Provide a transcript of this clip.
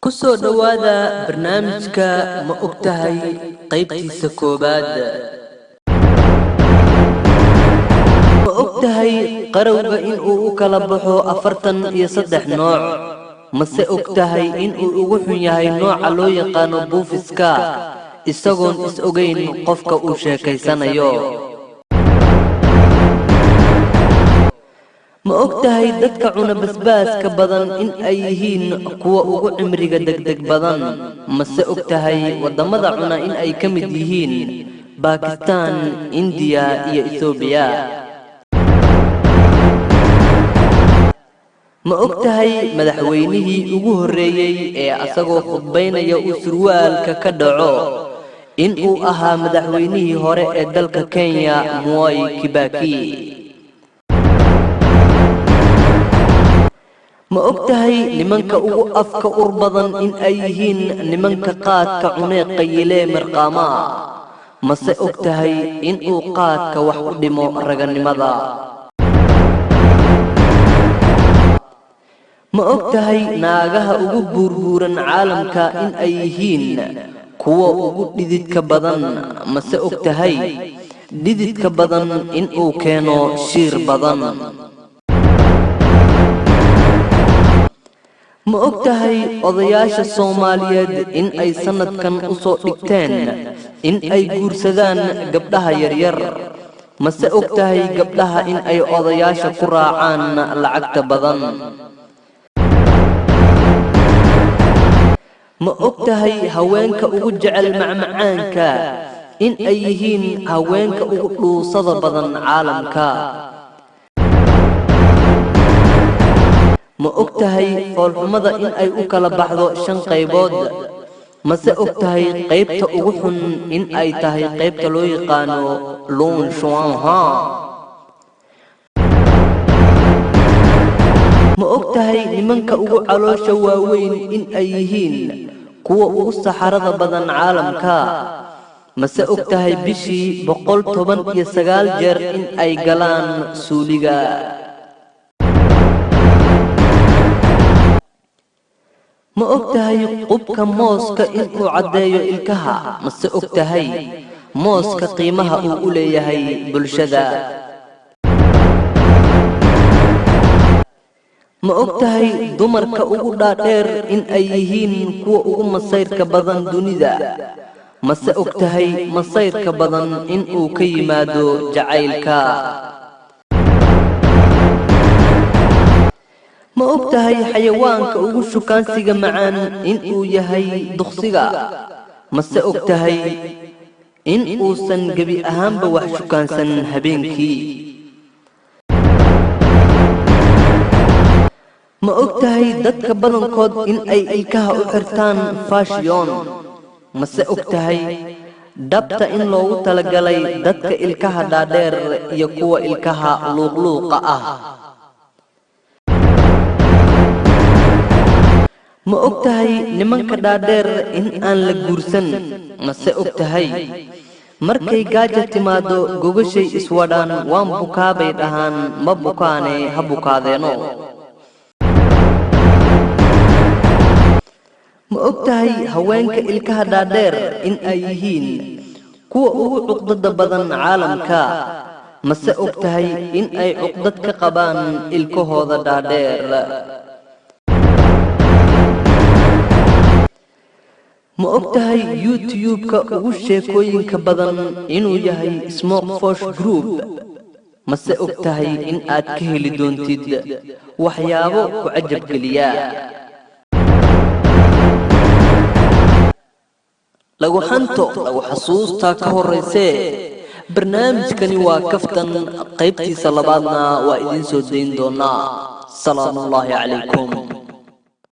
Ku soo dhowaada barnaamijka Ma Ogtahay qaybtiisa koowaad. Ma ogtahay qarowga inuu u kala baxo 43 nooc? Mase ogtahay inuu ugu xun yahay nooca loo yaqaano buufiska, isagoon is ogayn qofka uu sheekaysanayo? Ma ogtahay dadka cuna basbaaska badan in ay yihiin kuwa ugu cimriga degdeg badan? Mase ogtahay waddamada cuna in ay ka mid yihiin Bakistaan, Indiya iyo Etoobiya? Ma ogtahay madaxweynihii ugu horreeyey ee asagoo khudbaynaya uu surwaalka ka dhaco in uu ahaa madaxweynihii hore ee dalka Kenya, Mwai Kibaki? Ma ogtahay nimanka ugu afka ur badan in ay yihiin nimanka qaadka cunee qayilee mirqaamaa? Mase ogtahay in uu qaadka wax u dhimo raganimada? Ma ogtahay naagaha ugu buurbuuran caalamka in ay yihiin kuwa ugu dhididka badan? Mase ogtahay dhididka badan in uu keeno shiir badan? Ma ogtahay odayaasha Soomaaliyeed in ay sannadkan u soo dhigteen in ay guursadaan gabdhaha yaryar? Mase ogtahay gabdhaha in ay odayaasha ku raacaan lacagta badan? Ma ogtahay haweenka ugu jecel macmacaanka in ay yihiin haweenka ugu dhuusada badan caalamka? Ma ogtahay foolxumada in ay u kala baxdo 5 qaybood? Mase ogtahay qaybta ugu xun in ay tahay qaybta loo yaqaano Luun Shuanha? Ma ogtahay nimanka ugu caloosha waaweyn in ay yihiin kuwa ugu saxarada badan caalamka? Mase ogtahay bishii 119 jeer in ay galaan suuliga? Ma ogtahay qubka mooska inuu caddeeyo ilkaha? Mase ogtahay mooska qiimaha uu u leeyahay bulshada? Ma ogtahay dumarka ugu dhaadheer in ay yihiin kuwa ugu masayrka badan dunida? Mase ogtahay masayrka badan in uu ka yimaado jacaylka? Ma ogtahay xayawaanka ugu shukaansiga macaan in uu yahay duqsiga? Mase ogtahay in uusan gebi ahaanba wax shukaansan habeenkii? Ma ogtahay dadka badankood in ay ilkaha u xirtaan fashion? Mase ogtahay dhabta in loogu talagalay dadka ilkaha dhaadheer iyo kuwa ilkaha luuqluuqa ah? Ma ogtahay nimanka dhaadheer in aan la guursan? Mase ogtahay markay gaaja timaado gogashay iswadhaan, waan bukaabay dhahaan, ma bukaane ha bukaadeeno? Ma ogtahay haweenka ilkaha dhaadheer in ay yihiin kuwa ugu cuqdada badan caalamka? Mase ogtahay in ay cuqdad ka qabaan ilkahooda dhaadheer? Ma ogtahay YouTube-ka ugu sheekooyinka badan inuu yahay Smoke Fosh Group? Mase ogtahay in aad ka heli doontid waxyaabo ku cajab geliya? Lagu xanto lagu xasuustaa ka horraysee, barnaamijkani waa kaftan, qaybtiisa labaadna waa idiin soo dayn doonaa. Salaamullaahi calaykum.